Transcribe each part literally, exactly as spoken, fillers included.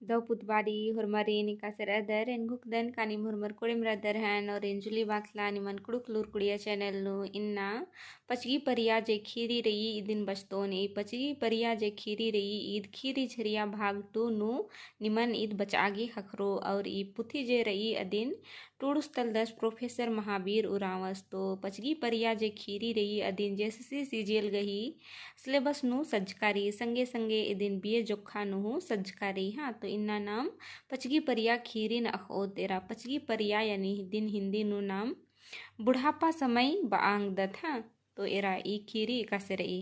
दव पुत बारी होरमारिन एकासे रअदर, एन घुकदन का नीम होरमर कोड़ेम रअदर हन और एन जुली बाथला निमन कुँड़ुख़ लूर कुड़िया channel नू। इन्ना पचगी परिया जे खीरी रई इदिन बचतोन। ई पचगी परिया जे खीरी रई ईद खीरी झरिया भाग two नू निमन ईद बचआ गे ख़क्खरो। और ई पुथी जे रई अदिन टूड़ुस तलदस प्रोफेसर महावीर उराँवस। तो पचगी परिया जे खीरी रई अदिन JSSC CGL गही syllabus नू सज्जका रई, संगे संगे इदिन BA जोक्खा नू हूँ सज्जका रई। हाँ, तो इन्ना नाम पचगी परिया खीरिन अख़ओत। एरा पचगी परिया यानी इदिन हिंदी नू नाम बुढ़ापा समय बआ ओंगदत। हाँ, तो एरा ई खीरी एकासे रई।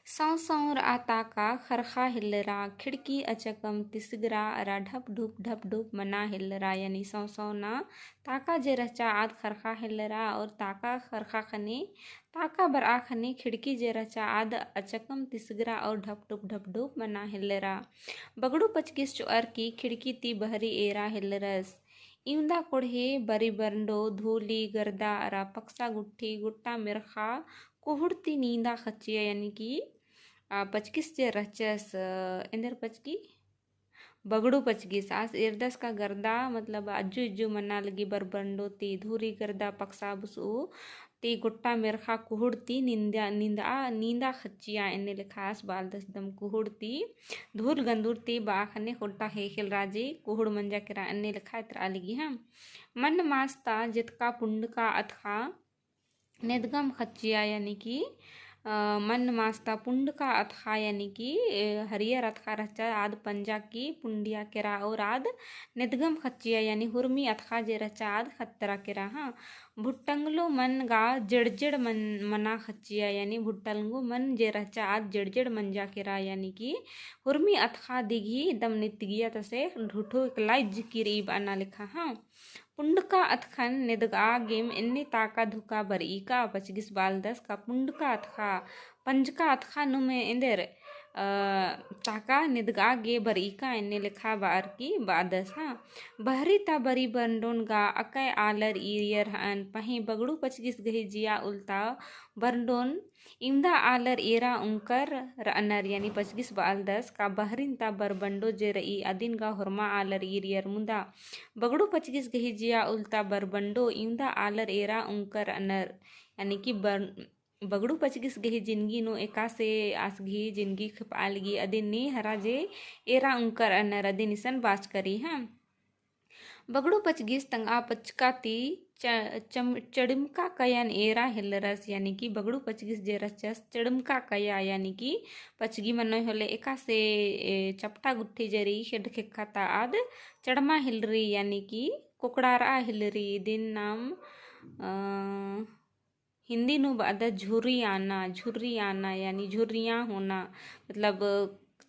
सौं सौं रआ ताका ख़रख़ा हेल्लरा, खिड़की अचकम तिसगरा अरा ढप ढुप ढप ढुप मना हेल्लरा। यानी सौं सौं ना ताका जे रहचा आद ख़रख़ा हेल्लरा और ताका ख़रख़ा ख़ने, ताका बरआ ख़ने खिड़की जे रहचा आद अचकम तिसगरा और ढप ढुप ढप ढुप मना हेल्लरा। बगड़ू पचगिस चोअर की खिड़की ती बहरी एरा हेल्लरस। इवंदा कोड़हे बरी बरंडो, धूली, गर्दा अरा पक्सा गुट्ठी, गुट्टा मेरख़ा, कुहुड़ ती नींदा ख़च्चिया, यानी कि, आ, पचगिस जे रहचस, अ, एन्देर पचगी? बगड़ू पचगिस। आस एरदस का गर्दा, मतलब, अज्जु इज्जु मना लगी बरबंडो ती, धूरी गर्दा पक्सा बुसु ती, गुट्टा मेरख़ा कुहुड़ ती नींदा, नींदा, नींदा ख़च्चिया, एन्ने लेखा आस बालदस दम कुहुड़ ती, धूल गंदुर ती बआ ख़ने गुट्टा हेखेल राजी कुहुड़ मंजा केरा, एन्ने लेखा एतरआ लगी, हाँ। मन मास्ता जेतका पुंडका अतख़ा नेदगम ख़च्चिया, यानी कि, अ, मन मास्ता पुंडका अतख़ा, यानी कि, ए, हरियर अतख़ा रहचा आद पंजा की पुंडिया केरा और आद नेदगम ख़च्चिया, यानी हुरमी अतख़ा जे रहचा आद ख़त्तरा केरा, हाँ। भुट्टंगलो मन गा जेड़जेड़ मन, मना ख़च्चिया, यानी भुट्टंगलो मन जे रहचा आद जेड़जेड़ मंजा केरा, यानी कि हुरमी अतख़ा दिगही दम नितगिया तसे ढुठो एकलाइज किरी बअना लेखा, हाँ। पुंडका अतख़न नेदगआ गेम एन्ने ताका धुका बरई का, पचगिस बालदस का पुंडका अतख़ा, पंजका अतख़ा नुम एन्देर, अ, ताका नेदगआ गे बरई का, एन्ने लेखा बअर की बादस, हाँ। बहरी ता बरी बरंडोन गा अकय आलर ईरियर हअन, पहें बगड़ू पचगिस गही जिया उल्ता बरंडोन इवंदा आलर एरा उंकर रअनर, यानी पचगिस बालदस का बहरिन ता बरबंडो जे रई अदिन गा होरमा आलर ईरियर, मुदा बगड़ू पचगिस गही जिया उल्ता बरबंडो इवंदा आलर एरा उंकर रअनर, यानी कि बर-, बगड़ू पचगिस गही जिनगी नू एकासे आस गही जिनगी खेपआ लगी अदिन नी हरा जे एरा उंकर रअनर अदिन इसन बाचका रई, हाँ। बगड़ू पचगिस तंगआ पचका ती च-, चम-, चड़मका कयन एरा हेल्लरस, यानी कि बगड़ू पचगिस जे रहचस चड़मका कया, यानी कि पचगी मनोय होले एकासे, ए, चपटा गुट्ठी जे रई खेड्ड खेक्खा ता आद चड़मा हेल्लरी, यानी कि कोकड़ारआ हेल्लरी, इदिन नाम, अ, हिंदी नू बअदत झुर्रियाना, झुर्रियाना यानी झुर्रियाँ होना, मतलब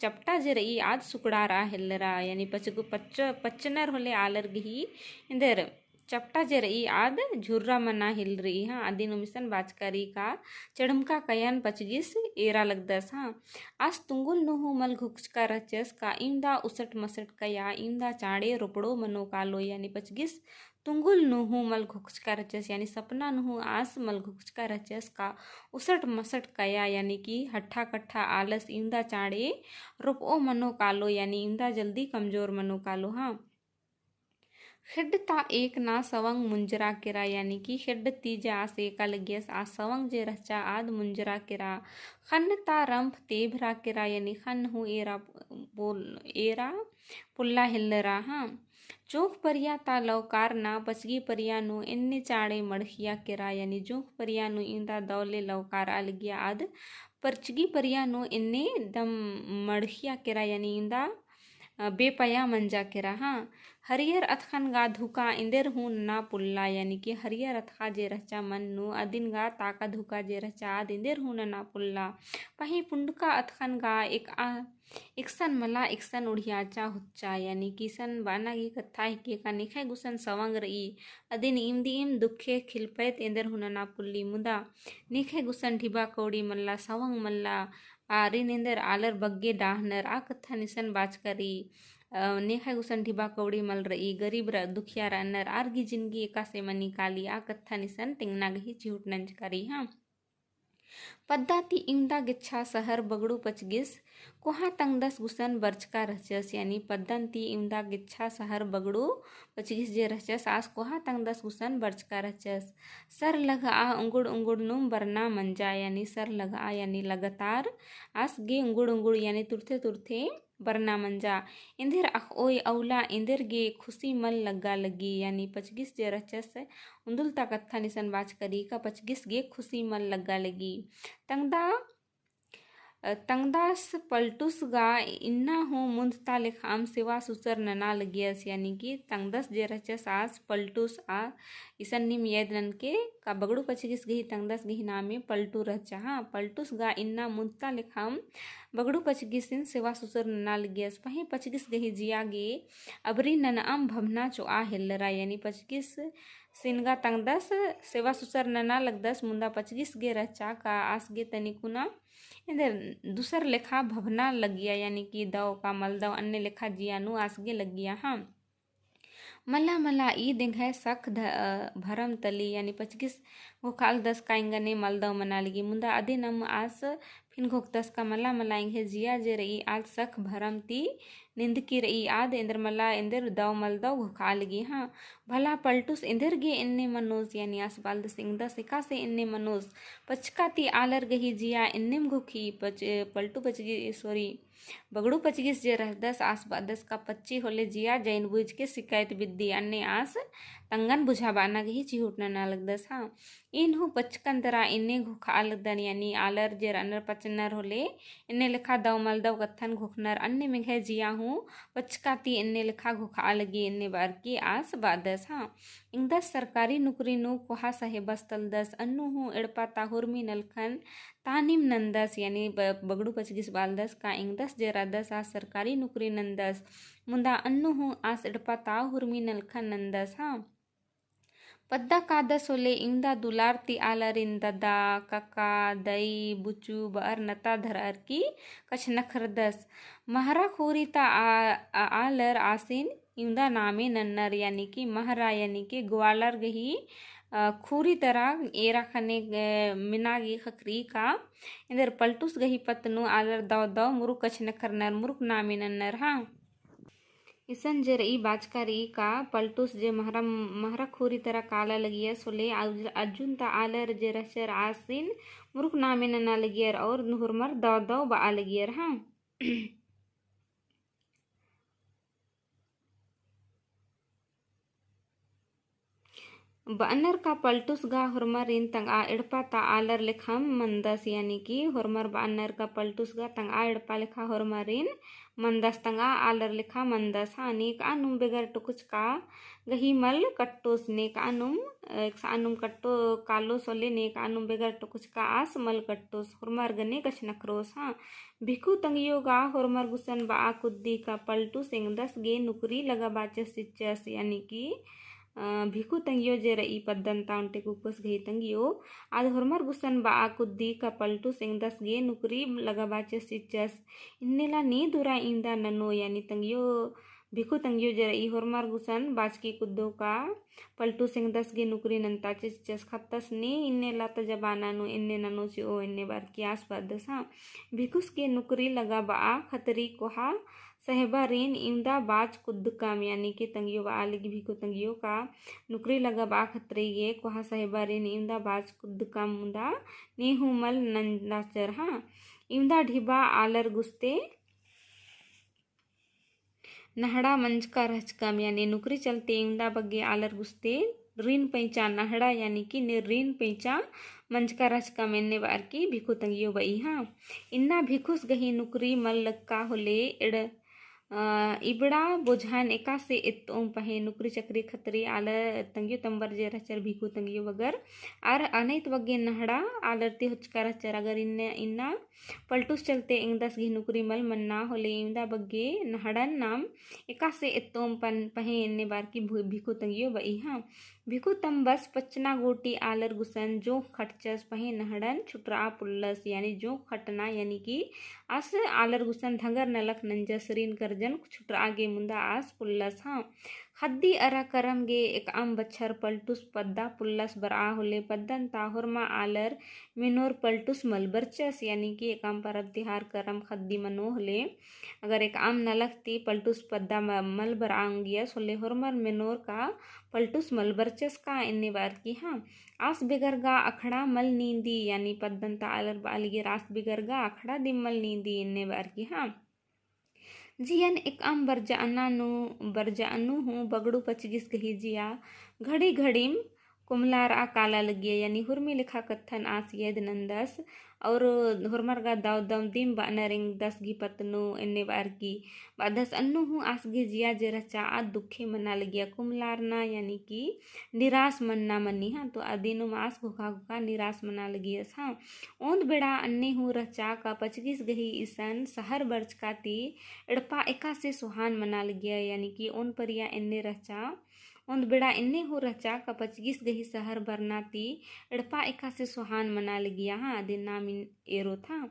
चपटा जे रई आद सुकड़ारआ हेल्लरा, यानी पचगु-, पच्च-, पच्चनर होले आलर गही एन्देर चपटा जे रई आद झुर्रा मना हेल्लरी, हाँ, अदिन उमिसन बाचका रई का चड़मका कयन पचगिस एरा लगदस, हाँ। आस तुंगुल नू हूँ मल घुकचका रहचस का इवंदा उसट मसट कया, इवंदा चाँड़े रोपड़ो मनो कालो, यानी पचगिस तुंगुल नू हूँ मल घुकचका रहचस, यानी सपना नू हूँ आस मल घुकचका रहचस का उसट मसट कया, यानी कि हट्ठा कट्ठा आलस इवंदा चाँड़े रोपओ मनो कालो, यानी इवंदा जल्दी कमजोर मनो कालो, हाँ। खेड्ड ता एक ना सवंग मुंजरा केरा, यानी कि खेड्ड ती जे आस एका लगियस आ सवंग जे रहचा आद मुंजरा केरा। खन्न ता रंफ तेभरा केरा, यानी खन्न हूँ एरा पोल-, एरा पोल्ला हेल्लरा, हाँ। जोंख परिया ता लौकार ना पचगी परिया नू एन्ने चाँड़े मड़खिया केरा, यानी जोंख परिया नू इवंदा दौले लौकारआ लगिया आद पचगी परिया नू एन्ने दम मड़खिया केरा, यानी इवंदा, अ, बेपया मंजा केरा, हाँ। हरियर अतख़न गा धुका एन्देर हूँ नना पोल्ला, यानी कि हरियर अतख़ा जे रहचा मन नू अदिन गा ताका धुका जे रहचा आद एन्देर हूँ नना पोल्ला। पहें पुंडका अतख़न गा एक आ एकसन मला एकसन उड़ियाचा होच्चा, यानी कि इसन बअना गही कत्था हिके का नेखय गुसन सवंग रई, अदिन इवंदिम दुखे खिलपैत एन्देर हूँ नना पोल्ली, मुदा नेखय गुसन ढिबा कौड़ी मल्ला, सवंग मल्ला, आरिन एन्देर आलर बग्गे डाहनर, आ कत्थन इसन बाचका रई, अ, नेखय गुसन ढिबा कौड़ी मल रई, गरीब र-, दुखिया रअनर, आर गही जिनगी एकासे मनी काली, आ कत्थन इसन तेंगना गही चिहुट नंजका रई, हाँ। पद्दा ती इवंदा गेच्छा सहर बगड़ू पचगिस कोहा तंगदस गुसन बरचका रहचस, यानी पद्दन ती इवंदा गेच्छा सहर बगड़ू पचगिस जे रहचस आस कोहा तंगदस गुसन बरचका रहचस। सर लगआ उंगुड़ उंगुड़ नुम बरना मंजा, यानी सर लगआ यानी लगातार आस गे उंगुड़ उंगुड़ यानी तुरथे तुरथे बरना मंजा। एन्देर अख़ओय अउला एन्देर गे खुसी मल लग्गा लगी, यानी पचगिस जे रहचस उन्दुल ता कत्थन इसन बाचका रई का पचगिस गे खुसी मल लग्गा लगी। तंगदा, अ, तंगदस पलटुस गा इन्ना हूँ मुन्द ता लेखाम सेवा सुसर नना लगियस, यानी कि तंगदस जे रहचस आस पलटुस आ इसन नीम याद ननके का बगड़ू पचगिस गही तंगदस गही नामे पलटू रहचा। हाँ, पलटुस गा इन्ना मुन्द ता लेखाम बगड़ू पचगिसिन सेवा सुसर नना लगियस। पहें पचगिस गही जिया गे अबरी ननअम भभना चोआ हेल्लरा, यानी पचगिसिन गा तंगदस सेवा सुसर नना लगदस, मुन्दा पचगिस गे रहचा का आस गे तनिकुना एन्देर दुसर लेखा भभना लगिया, यानी कि दव का मलदव अन्ने लेखा जिया नू आस गे लगिया। हाँ, मला मला ईद एंग्है सख ध-, अ, भरम तली, यानी पचगिस घोखालदस का एंगने मलदव मना लगी। मुन्दा अदिन अम्म आस फिन घोखदस का मला मला एंग्है जिया जे रई आद सख भरम ती निंदकी रई आद एन्देर मला एन्देर दव मलदव घोखा लगी। हाँ, भला पलटुस एन्देर गे एन्ने मनोस, यानी आस बालदस एंगदस एकासे एन्ने मनोस। पचका ती आलर गही जिया एन्नेम घोखी, पच-, पलटू पचगी, sorry, बगड़ू पचगिस जे रहदस आस बादस का पच्ची होले जिया जैन बुझ के सिकायत बिद्दी अन्ने आस तंगन बुझाबाना गही चिहुट नना लगदस। हाँ, इन हूँ पचकन तरा इन्ने घोखा लगदन, यानी आलर जे रअनर पचनर होले इन्ने लेखा दव मलदव कत्थन घोखनर अन्ने मेंग्है जिया हूँ पचका ती इन्ने लेखा घोखा लगी इन्ने बार की आस बादस। हाँ, एंगदस सरकारी नुकरी नू कोहा साहेबस तलदस अन्नु हूँ एड़पा ता हुरमी नलखन तानिम नंदस, यानी ब-, बगड़ू पचगिस बालदस का एंगदस जे रअदस आस सरकारी नुकरी नंदस, मुन्दा अन्नु हूँ आस एड़पा ता हुरमी नलखन नंदस। हाँ, पद्दा कादस होले इवंदा दुलार ती आलरिन ददा, कका, दई, बुचु बअर नता धरअर की कछनखरदस। महरा खोरी ता आ-, आ-, आलर आसिन इवंदा नामे नन्नर, यानी कि महरा, यानी कि ग्वालर गही, अ, खुरी तरा एरा खने, अ, मेना गे खखरी का, एन्देर पलटुस गही पत्त नू आलर दव दव मुरुक कछनखरनर, मुरुक नामे नन्नर। हाँ, इसन जे रई बाचका रई का पलटुस जे महरा, महरा खुरी तरा काला लगियस होले, अज-, अज्जुन ता आलर जे रहचर आसिन मुरुक नामे नना लगियर और होरमर दव दव बआ लगियर। हाँ। बअनर का पलटुस गा होरमारिन तंगआ एड़पा ता आलर लेखाम मंदस, यानी कि होरमर बअनर का पलटुस गा तंगआ एड़पा लेखा होरमारिन मंदस, तंगआ आलर लेखा मंदस। हाँ, नेकआ नुम बेगर टुकुचका गही मल कट्टोस, नेकआ नुम, एकसआ नुम कट्टो कालोस होले, नेकआ नुम बेगर टुकुचका आस मल कट्टोस, होरमर गने कछनखरोस। हाँ, भिखु तंगियो गा होरमर गुसन बआ कुद्दी का पलटुस एंगदस गे नुकरी लगाबाचस चिच्चस, यानी कि, अ, भिखु तंगियो जे रई पद्दन ता ओन्टे कुक्कोस गही तंगियो, आद होरमर गुसन बआ कुद्दी का पलटुस एंगदस गे नुकरी लगाबाचस चिच्चस। इन्नेला नीदुरा इवंदा ननो, यानी तंगियो, भिखु तंगियो जे रई होरमर गुसन बाचकी कुद्दो का पलटुस एंगदस गे नुकरी नन्ताचस चिच्चस। ख़त्तस ने इन्नेला ता जबाना नू एन्ने ननो चिओ एन्ने बार की आस बादस। हाँ, भिखुस गे नुकरी लगाबआ खतरी कोहा साहेबारिन इवंदा बाच कुद्दकम, यानी कि तंगियो बआ लगी भिखु तंगियो का नुकरी लगाबआ खतरी गे कोहा साहेबारिन इवंदा बाच कुद्दकम मुन्दा ने हूँ मल नंदाचर। हाँ, इवंदा ढिबा आलर गुस्ते नहड़ा मंजका रहचकम, यानी नुकरी चलते इवंदा बग्गे आलर गुस्ते ऋण पैंचा नहड़ा, यानी कि ने ऋण पैंचा मंजका रहचकम एन्ने बार की भिखु तंगियो बई। हाँ, इन्ना भिखुस गही नुकरी मल लग्गा होले एड़, अ, इबड़ा बोझान एकासे एत्तोम पहें नुकरी चकरी खतरी आलर तंगियो तम्बर जे रहचर भिखु तंगियो बगर, आर अनैत बग्गे नहड़ा आलर ती होचका रहचर। अगर इन्ने, इन्ना पलटुस चलते एंगदस गही नुकरी मल मन्ना होले इवंदा बग्गे नहड़न नाम एकासे एत्तोम पन पहें एन्ने बार की भु-, भिखु तंगियो बई। हाँ, भिखु तम्बस पचना गोटी आलर गुसन जोंख खटचस पहें नहड़न छुटरआ पुल्लस, यानी जोंख खटना, यानी कि आस आलर गुसन धंगर नलख नंजस ऋण कर जन छुटरआ गे मुन्दा आस पुल्लस हाँ। ख़द्दी अरा करम गे एकअम बछर पलटुस पद्दा पुल्लस बरआ होले पद्दन ता होरमा आलर मेनोर पलटुस मल बरचस, यानी कि एकअम परब तिहार करम ख़द्दी मनो होले अगर एकअम नलख ती पलटुस पद्दा म-, मल बरआ ओंगियस होले होरमर मेनोर का पलटुस मल बरचस का एन्ने बअर की हाँ। आस बेगर गा अखड़ा मल नींदी, यानी पद्दन ता आलर बआ लगियर आस बेगर गा अखड़ा दिम मल नींदी एन्ने बअर की हाँ। जियन एकअम बरजअना नू, बरजअनु हूँ बगड़ू पचगिस गही जिया घड़ी घड़ीम कुमलारआ काला लगिया, यानी हुरमी लेखा कत्थन आस येद नन्दस, और होरमर गा दव दव दिम बअनर एंगदस गही पत्त नू एन्ने बअर की। बअदस अन्नु हूँ आस गही जिया जे रहचा आद दुखे मना लगिया, कुमलारना यानी कि निराश मन्ना मनी हाँ, तो अदिनुम आस घोखा घोखा निराश मना लगियस हाँ। ओन्द बेड़ा अन्ने हूँ रहचा का पचगिस गही इसन सहर बरचका ती एड़पा एकासे सोहान मना लगिया, यानी कि ओन्द परिया एन्ने रहचा, ओन्द बेड़ा एन्ने हूँ रहचा का पचगिस गही सहर बरना ती एड़पा एकासे सोहान मना लगिया हाँ, अदिन नाम एरोत हाँ।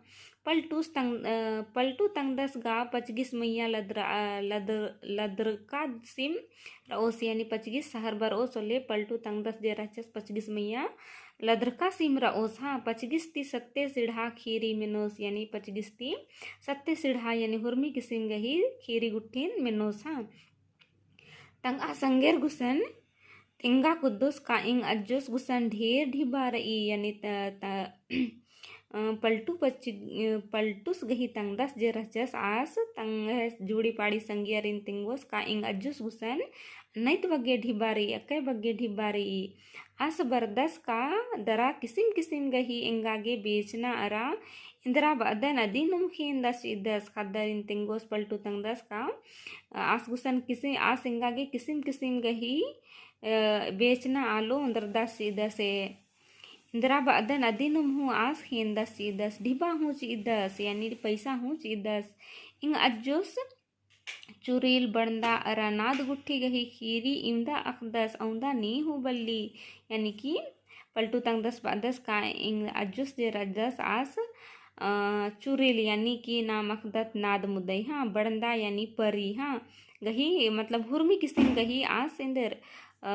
पलटुस तंग-, अ, पलटू तंगदस गा पचगिस मइय्याँ लदर-, अ, लदर-, लदरका सिम रओस, यानी पचगिस सहर बरओस होले पलटू तंगदस जे रहचस पचगिस मइय्याँ लदरका सिम रओस हाँ। पचगिस ती सत्ते सिढ़ा खीरी मेनोस, यानी पचगिस ती सत्ते सिढ़ा, यानी हुरमी किसिम गही खीरी गुट्ठिन मेनोस हाँ। तंगआ संगेर गुसन तिंगा कुद्दोस का एंग अज्जोस गुसन ढेर ढिबा रई, यानी त-, त-, अ, पलटू पच-, अ, पलटुस गही तंगदस जे रहचस आस तंग झुड़ी पाड़ी संगियरिन तिंगोस का एंग अज्जोस गुसन नैत बग्गे ढिबा रई, अक्के बग्गे ढिबा रई। आस बरदस का दरा किसिम किसिम गही एंगा गे बेचना अरा इन्द्रा बअदन अदिनुम ख़ेन्दस चिदस। ख़द्दरिन तिंगोस पलटू तंगदस का आस गुसन किसिम, आस एंगा गे किसिम किसिम गही, अ, बेचना आलो ओन्द्रदस चिदसे। इन्द्रा बअदन अदिनुम हूँ आस ख़ेन्दस चिदस, ढिबा हूँ चिदस, यानी पैसा हूँ चिदस। एंग अज्जोस चुरिल बड़ंदा अरा नाद गुट्ठी गही खीरी इवंदा अख़दस, अवंदा नी हूँ बल्ली, यानी कि पलटू तंगदस बअदस का एंग अज्जोस जे रहदस आस, अ, चुरिल यानी कि नाम अख़दत नाद मुदई हाँ, बड़ंदा यानी परी हाँ, गही मतलब हुरमी किसिम गही आस एन्देर, अ,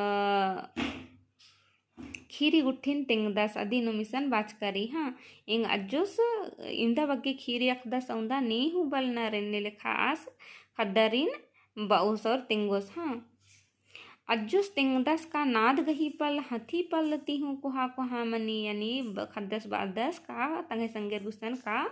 खीरी गुट्ठिन तेंगदस अदिनुम इसन बाचका रई हाँ। एंग अज्जोस इवंदा बग्गे खीरी अख़दस अवंदा नी हूँ बलनर एन्ने लेखा आस ख़द्दरिन बओस और तेंगोस हाँ। अज्जोस तेंगदस का नाद गही पल हथी पल ती हूँ कोहा कोहा मनी, यानी ब-, ख़द्दस बअदस का तंग्है संगेर गुसन का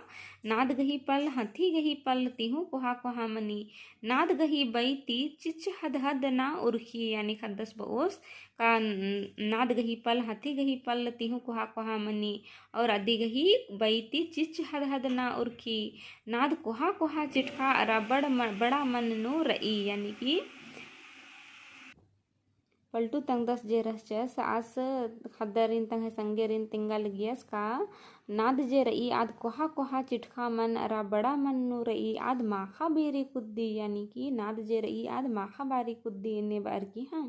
नाद गही पल हथी गही पल ती हूँ कोहा कोहा मनी। नाद गही बई ती चिच्च हद हद ना उरखी, यानी ख़द्दस बओस का न-, नाद गही पल हथी गही पल ती हूँ कोहा कोहा मनी, और अदी गही बई ती चिच्च हद हद ना उरखी। नाद कोहा कोहा चिटखा अरा बड़ म-, बड़ा मन नू रई, यानी कि पलटू तंगदस जे रहचस आस ख़द्दरिन तंग्है संगेरिन तेंगा लगियस का नाद जे रई आद कोहा कोहा चिटखा मन अरा बड़ा मन नू रई आद माखा बेरी कुद्दी, यानी कि नाद जे रई आद माखा बारी कुद्दी एन्ने बअर की हाँ।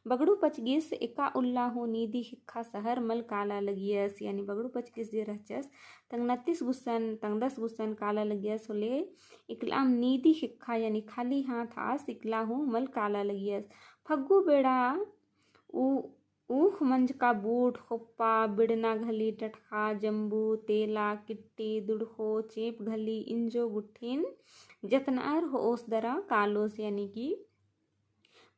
बगड़ू पचगिस एका उल्ला हूँ नीदी ख़ेक्खा सहर मल काला लगियस, यानी बगड़ू पचगिस जे रहचस तंगनतिस गुसन, तंगदस गुसन काला लगियस होले इकलाम नीदी ख़ेक्खा, यानी खाली हाथ आस इकला हूँ मल काला लगियस। फग्गू बेड़ा ऊ ऊख मंजका बूट, खोप्पा, बिड़ना घली, टटखा, जम्बू, तेला, किट्टी, दुड़खो, चेंप घली, इंजो गुट्ठिन जतनअर होओस दरा कालोस, यानी कि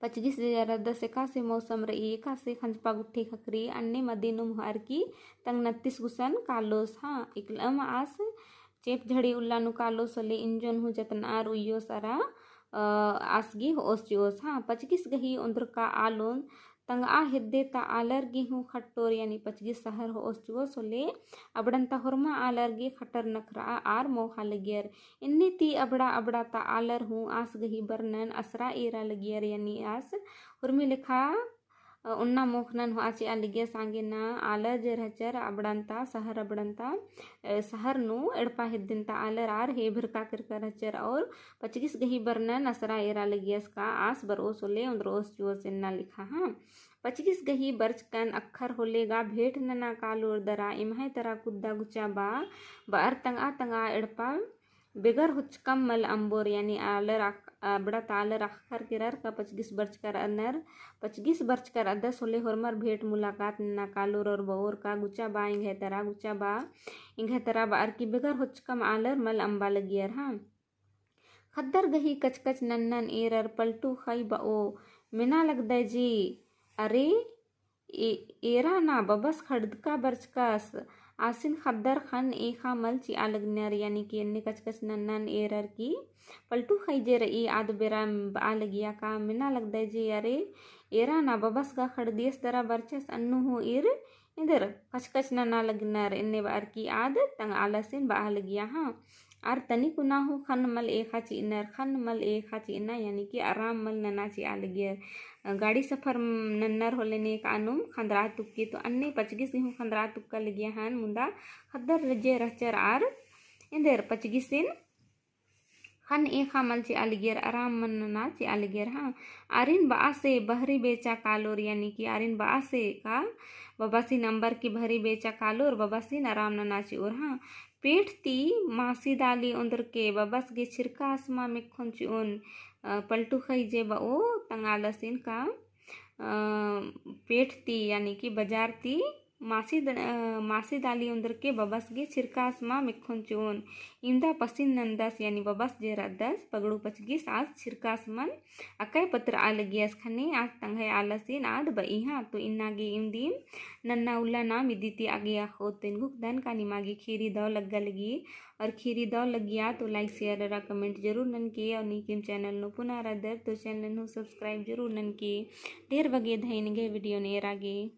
पचगिस जे रहदस एकासे मौसम रई, एकासे खंजपा गुट्ठी ख़क्खरी, अन्ने मदिनुम होअर की तंगनतिस गुसन कालोस हाँ। इकलम आस चेंप झड़ी उल्ला नू कालोस होले इंजोन हूँ जतनअर उइयोस अरा, अ, आस गे होओस चिओस हाँ। पचगिस गही ओन्द्रका आलोन तंगआ हेद्दे ता आलर गे हूँ खट्टोर, यानी पचगिस सहर होओस चिओस होले अबड़न ता होरमा आलर गे खट्टर नखरआ आर मोख़ा लगियर। इन्ने ती अबड़ा अबड़ा ता आलर हूँ आस गही बरनन असरा एरा लगियर, यानी आस हुरमी लेखा, अ, ओन्ना मोख़नन होआ चिआ लगियस आंगे ना आलर जे रहचर अबड़न ता, सहर अबड़न ता, अ, सहर नू एड़पा हेद्दिन ता आलर आर हेभरका केरका रहचर और पचगिस गही बरनन असरा एरा लगियस का आस बरओस होले ओन्द्रओस चिओस एन्ना लेखा हाँ। पचगिस गही बरचकन अक्खर होले गा भेंट नना कालोर दरा एम्है तरा कुद्दा गुचा बा, बअर तंगआ तंगआ एड़पा बेगर होचकम मल अम्बोर, यानी आलर अक-, अबड़ा ता आलर अख़खर केरर का पचगिस बरचकर अन्नर, पचगिस बरचकर अदस होले होरमर भेंट मुलाकात नना कालोर और बओर का गुचा बा एंग्है तरा, गुचा बा एंग्है तरा बअर की बेगर होचकम आलर मल अम्बा लगियर, हाँ। ख़द्दर गही कचकच नन्नन एरर पलटू ख़ई बओ, मेना लगदय जी, अरे, ए-, एरा ना बबस ख़ड़दका बरचकस, आसिन ख़द्दर ख़न्न एख़ा मल चिआ लगनर, यानी कि एन्ने कचकच नन्नन एरर की पलटू ख़ई जे रई आद बेरा बआ लगिया का मेना लगदय जे, अरे, एरा ना बबस गा ख़ड़दियस दरा बरचस अन्नु हूँ ईर एन्देर कचकच नना लगनर, एन्ने बअर की आद तंग आलसिन बआ लगिया, हाँ। आर तनी कुना हूँ ख़न्न मल एख़ा चिअनर, ख़न्न मल एख़ा चिअना, यानी कि आराम मल नना चिआ लगियर। अ, गाड़ी सफर नन्नर होले नेकानुम ख़न्दरा तुक्की, तो अन्ने पचगिस गे हूँ ख़न्दरा तुक्का लगिया हन, मुन्दा ख़द्दर जे रहचर आर एन्देर पचगिसिन ख़न्न एख़ा मल चिआ लगियर, आराम मल नना चिआ लगियर, हाँ। आरिन बआसे बहरी बेचा कालोर, यानी कि आरिन बआसे का बबासिन अम्बर की बहरी बेचा कालोर, बबासिन आराम नना चिओर, हाँ। पेट ती मासी दाली ओन्द्रके बबस गे छिरका असमा मेक्खोन चिओन, अ, पलटू ख़ई जे बओ तंग आलसिन का, अ, पेट ती, यानी कि बजार ती मासी द-, अ, मासी दाली ओन्द्रके बबस गे छिरका असमा मेक्खोन चिओन। इवंदा पसिन नन्दस, यानी बबस जे रअदस, पगड़ू पचगिस आस छिरका असमन अकय पत्रआ लगियस ख़ने आस तंग्है आलसिन आद बई, हाँ। तो इन्ना गे इवंदिम नन्ना उल्ला नाम इदी ती आगे अख़ोत तेंगुक दन का निमा गे खीरी दव लग्गा लगी, और खीरी दव लगिया तो like, share अरा comment जरूर ननके, और नीकिम channel नू पुना रअदर तो channel नू subscribe जरूर ननके। ढेर बग्गे धइन एंग्है video नू एरा गे।